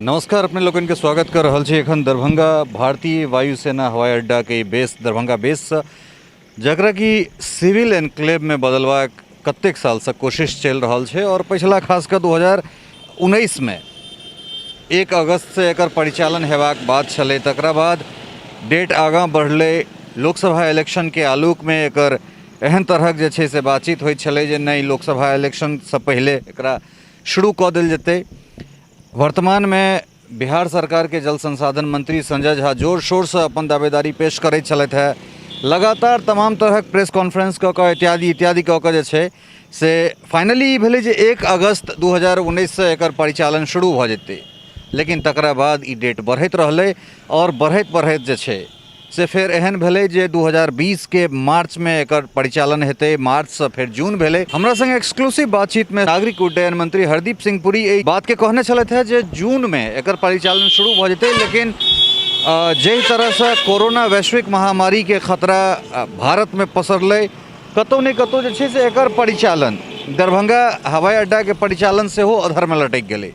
नमस्कार, अपने लोकनि के स्वागत कर रहल छी एखन दरभंगा भारतीय वायुसेना हवाई अड्डा के बेस दरभंगा बेस से, जकरा कि सिविल एनक्लेव में बदलबाक कतेक साल से कोशिश चलि रहल छै और पिछला खास कऽ 2019 में 1 अगस्त से एकर परिचालन हेबाक बात छलै। तकरा बाद डेट आगाँ बढ़लै। लोकसभा इलेक्शन के आलोक में एकर एहन तरहक जे छै से बातचीत होइत छलै जे नहि, लोकसभा इलेक्शन से पहिले एकरा शुरू कऽ देल जेतै। वर्तमान में बिहार सरकार के जल संसाधन मंत्री संजय झा जोर शोर से अपन दावेदारी पेश करैत छलथि है। लगातार तमाम तरहक प्रेस कॉन्फ्रेंस कऽ कऽ इत्यादि इत्यादि कऽ कऽ जे छै से फाइनली ई भेलै जे 1 अगस्त 2019 से एकर परिचालन शुरू भऽ जेतै। लेकिन तकरा बाद ई डेट बढ़ैत रहलै आओर बढ़ैत बढ़ैत जे छै से फेर एहन भेलै जे 2020 के मार्च में एकर परिचालन हेतै। मार्च से फेर जून भेलै। हमरा संग एक्सक्लूसिव बातचीत में नागरिक उड्डयन मंत्री हरदीप सिंह पुरी एहि बात के कहने छलथि है जे जून में एकर परिचालन शुरू भऽ जेतै। लेकिन जाहि तरह से कोरोना वैश्विक महामारी के खतरा भारत में पसरलै, कतहु ने कतहु जे छै से एकर परिचालन दरभंगा हवाई अड्डा के परिचालन सेहो अधर में लटकि गेलै।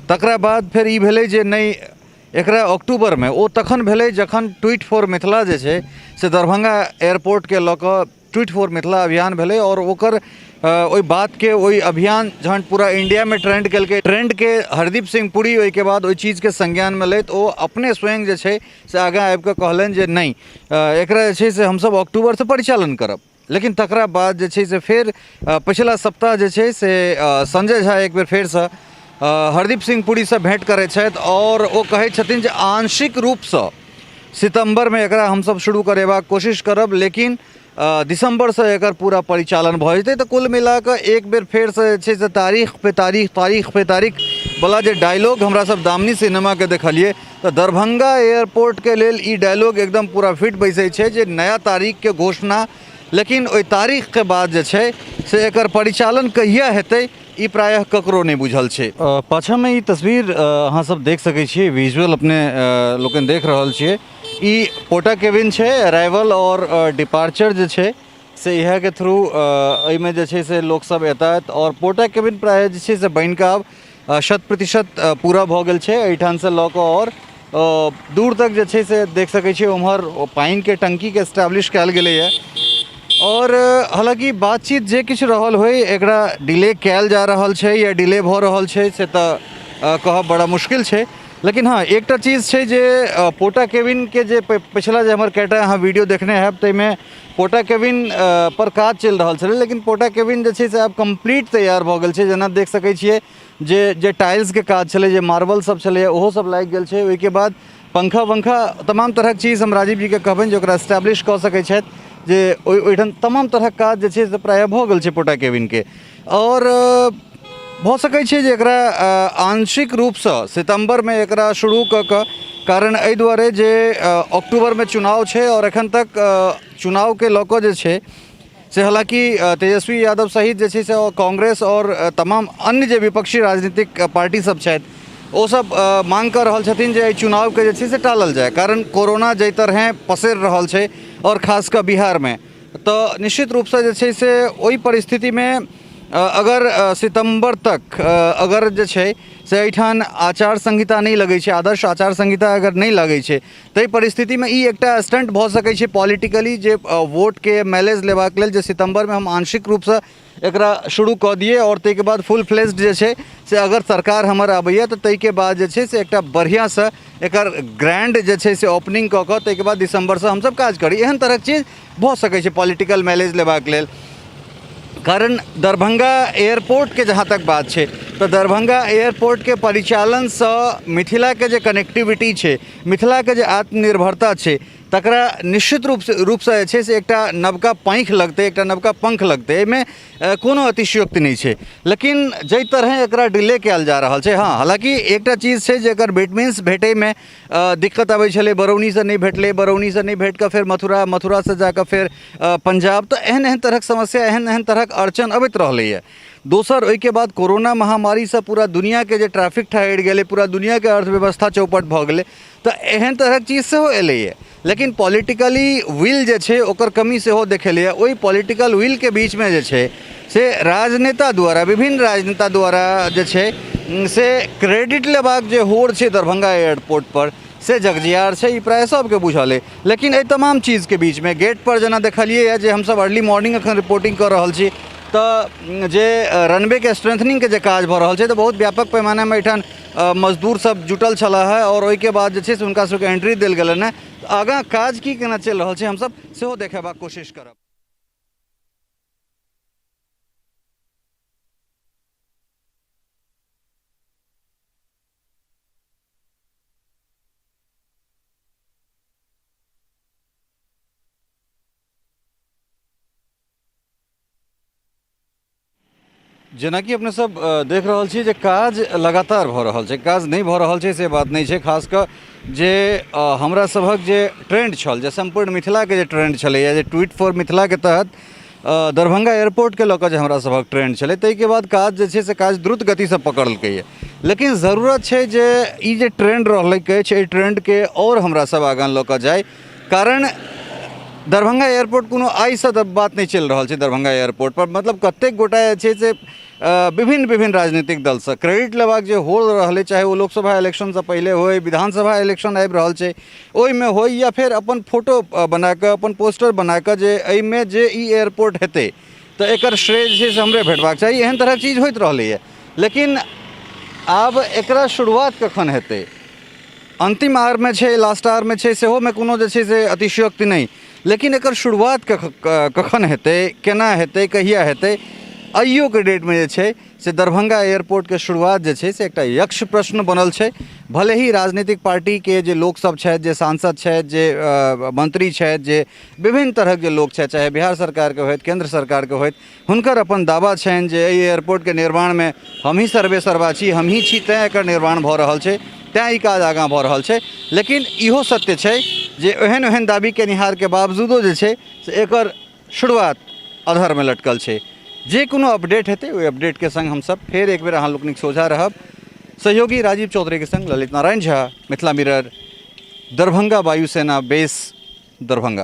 तकरा बाद फेर ई भेलै जे नहि, एकरा अक्टूबरमे, ओ तखन भेलै जखन ट्वीट फॉर मिथिला जे छै से दरभंगा एयरपोर्टके लऽ कऽ ट्वीट फॉर मिथिला अभियान भेलै आओर ओकर ओहि बातके ओहि अभियान जहन पूरा इंडियामे ट्रेंड केलकै, ट्रेंडके हरदीप सिंह पुरी ओहिके बाद ओहि चीजके संज्ञानमे लैत ओ अपने स्वयं जे छै से आगाँ आबि कऽ कहलनि जे नहि, एकरा जे छै से हमसभ अक्टूबरसँ परिचालन करब। लेकिन तकरा बाद जे छै से फेर पछिला सप्ताह जे छै से संजय झा एक बेर फेरसँ हरदीप सिंह पुरीसँ भेँट करै छथि आओर ओ कहै छथिन जे आंशिक रूपसँ सितम्बरमे एकरा हमसभ शुरू करेबाक कोशिश करब, लेकिन दिसम्बरसँ एकर पूरा परिचालन भऽ जेतै। तऽ कुल मिला कऽ एक बेर फेरसँ जे छै से तारीख पे तारीख, तारीख पे तारीख वला जे डायलॉग हमरा सब दामिनी सिनेमाके देखलियै, तऽ दरभंगा एयरपोर्टके लेल ई डायलॉग एकदम पूरा फिट बैसै छै जे नया तारीखके घोषणा, लेकिन ओहि तारीखके बाद जे छै से एकर परिचालन कहिया हेतै ई प्रायः ककरो नहि बुझल छै। पाछाँमे ई तस्वीर अहाँ सब देख सकै छियै, विजुअल अपने लोकनि देख रहल छियै। ई पोटा केबिन छै, अराइवल आओर डिपार्चर जे छै से इएहके थ्रू एहिमे जे छै से लोकसब एतथि आओर पोटा केबिन प्रायः जे छै से बनिकऽ आब 100% पूरा भऽ गेल छै। एहिठामसँ लऽ कऽ आओर दूर तक जे छै से देख सकै छियै, ओम्हर पानिके टंकीके एस्टेब्लिश कयल गेलैए। आओर हालाँकि बातचीत जे किछु रहल होइ, एकरा डिले कयल जा रहल छै या डिले भऽ रहल छै से तऽ कहब बड़ा मुश्किल छै। लेकिन हँ, एकटा चीज छै जे पोटा केबिनके जे पछिला जे हमर कएटा अहाँ वीडियो देखने हैब, ताहिमे पोटा केबिन पर काज चलि रहल छलै। लेकिन पोटा केबिन जे छै से आब कम्प्लीट तैयार भऽ गेल छै। जेना देख सकै छियै जे जे टाइल्सके काज छलै, जे मार्बल सब छलैए, ओहो सब लागि गेल छै। ओहिके बाद पंखा वंखा तमाम तरहक चीज हम राजीव जीके कहबनि जे ओकरा एस्टैब्लिश कऽ सकै छथि जे ओहिठाम तमाम तरहक काज जे छै से प्रायः भऽ गेल छै पोटा केबिनके। आओर भऽ सकै छै जे एकरा आंशिक रूपसँ सितम्बरमे एकरा शुरू कऽ कऽ, कारण एहि दुआरे जे अक्टूबरमे चुनाव छै आओर एखन तक चुनावके लऽ कऽ जे छै से हालाँकि तेजस्वी यादव सहित जे छै से कांग्रेस आओर तमाम अन्य जे विपक्षी राजनीतिक पार्टी सब छथि, ओसब माँग कऽ रहल छथिन जे एहि चुनावके जे छै से टालल जाय, कारण कोरोना जाहि तरहेँ पसरि रहल छै आओर खास कऽ बिहारमे, तऽ निश्चित रूपसँ जे छै से ओहि परिस्थितिमे अगर सितम्बर तक अगर जे छै से एहिठाम आचार संहिता नहि लगै छै, आदर्श आचार संहिता अगर नहि लगै छै, ताहि परिस्थितिमे ई एकटा स्टंट भऽ सकै छै पॉलिटिकली जे वोटके माइलेज लेबाक लेल जे सितम्बरमे हम आंशिक रूपसँ एकरा शुरू कऽ दियै आओर ताहिके बाद फुल फ्लेज्ड जे छै से अगर सरकार हमर आबैए तऽ ताहिके बाद जे छै से एकटा बढ़िआँसँ एकर ग्रैंड जे छै से ओपनिंग कऽ कऽ ताहिके बाद दिसम्बरसँ हमसब काज करी। एहन तरहक चीज भऽ सकै छै पॉलिटिकल माइलेज लेबाक लेल। कारण दरभंगा एयरपोर्टके जहाँ तक बात छै तऽ दरभंगा एयरपोर्टके परिचालनसँ मिथिलाके जे कनेक्टिविटी छै, मिथिलाके जे आत्मनिर्भरता छै, तकरा निश्चित रूपसँ जे छै से एकटा नवका पाँखि लगतै, एकटा नवका पंख लगतै, एहिमे कोनो अतिशयोक्ति नहि छै। लेकिन जाहि तरहे एकरा डिले कयल जा रहल छै, हँ, हालाँकि एकटा चीज छै जे एकर बेटमेन्स भेटैमे दिक्कत अबै छलै। बरौनीसँ नहि भेटलै, बरौनीसँ नहि भेट कऽ फेर मथुरा, मथुरासँ जाकऽ फेर पंजाब, तऽ एहन एहन तरहक समस्या, एहन एहन तरहक अड़चन अबैत रहलैए। दोसर, ओहिके बाद कोरोना महामारीसँ पूरा दुनिआँके जे ट्रैफिक ठहरि गेलै, पूरा दुनिआँके अर्थव्यवस्था चौपट भऽ गेलै, तऽ एहन तरहक चीज सेहो एलैए। लेकिन पॉलिटिकली will जे छै ओकर कमी सेहो देखेलैए। ओहि पॉलिटिकल विलके बीचमे जे छै से राजनेता द्वारा, विभिन्न राजनेता द्वारा जे छै से क्रेडिट लेबाक जे होड़ छै दरभंगा एयरपोर्टपर से जगजियार छै, ई प्रायः सबके बुझल अइ। लेकिन एहि तमाम चीजके बीचमे गेटपर जेना देखलियै जे हमसब अर्ली मॉर्निंग एखन रिपोर्टिंग कऽ रहल छी तऽ जे रनवेके स्ट्रेंथनिंगके जे काज भऽ रहल छै तऽ बहुत व्यापक पैमानामे एहिठाम मजदूर सब जुटल छलाह हेँ आओर ओहिके बाद जे छै से हुनका सबके एंट्री देल गेलनि हेँ। आगाँ काज की केना चलि रहल छै हमसब सेहो देखेबाक कोशिश करब। जेनाकि अपने सब देख रहल छी जे काज लगातार भऽ रहल छै, काज नहि भऽ रहल छै से बात नहि छै। खास कऽ जे हमरा सभक जे ट्रेंड छल, जे सम्पूर्ण मिथिलाके जे ट्रेंड छलैए, जे ट्वीट फॉर मिथिलाके तहत दरभंगा एयरपोर्टके लऽ कऽ जे हमरा सभक ट्रेंड छलै, ताहिके बाद काज जे छै से काज द्रुत गतिसँ पकड़लकैए। लेकिन जरूरत छै जे ई जे ट्रेंड रहलै अछि, एहि ट्रेंडके आओर हमरा सब आगाँ लऽ कऽ जाइ, कारण दरभंगा एयरपोर्ट कोनो आइसँ तऽ बात नहि चलि रहल छै। दरभंगा एयरपोर्टपर मतलब कतेक गोटा जे छै से विभिन्न विभिन्न राजनीतिक दलसँ क्रेडिट लेबाक जे हो रहलै, चाहे ओ लोकसभा इलेक्शनसँ पहिले होय, विधानसभा इलेक्शन आबि रहल छै ओहिमे होय, या फेर अपन फोटो बनाकऽ अपन पोस्टर बनाकऽ जे एहिमे जे ई एयरपोर्ट हेतै तऽ एकर श्रेय जे छै से हमरे भेटबाक चाही, एहन तरहक चीज होइत रहलैए। लेकिन आब एकरा शुरुआत कखन हेतै, अन्तिम आवरमे छै, लास्ट आवरमे छै, सेहोमे कोनो जे छै से अतिशयोक्ति नहि, लेकिन एकर शुरुआत कखन हेतै, केना हेतै, कहिया हेतै, आइयोके डेटमे जे छै से दरभंगा एयरपोर्टके शुरुआत जे छै से एकटा यक्ष प्रश्न बनल छै। भले ही राजनीतिक पार्टीके जे लोकसभ छथि, जे सांसद छथि, जे मंत्री छथि, जे विभिन्न तरहक जे लोक छथि, चाहे बिहार सरकारके होथि, केन्द्र सरकारके होथि, हुनकर अपन दावा छनि जे एहि एयरपोर्टके निर्माणमे हमही सर्वे सर्वा छी, हमही छी, तैँ एकर निर्माण भऽ रहल छै, तैँ ई काज आगाँ भऽ रहल छै। लेकिन इहो सत्य छै जे एहन एहन दाबी केनिहारके बावजूदो जे छै से एकर शुरुआत अधरमे लटकल छै। जे कोनो अपडेट हेतै ओहि अपडेटके सङ्ग हमसब फेर एक बेर अहाँ लोकनिक सोझा रहब। सहयोगी राजीव चौधरीके सङ्ग ललित नारायण झा, मिथिला मिरर, दरभंगा वायुसेना बेस, दरभंगा।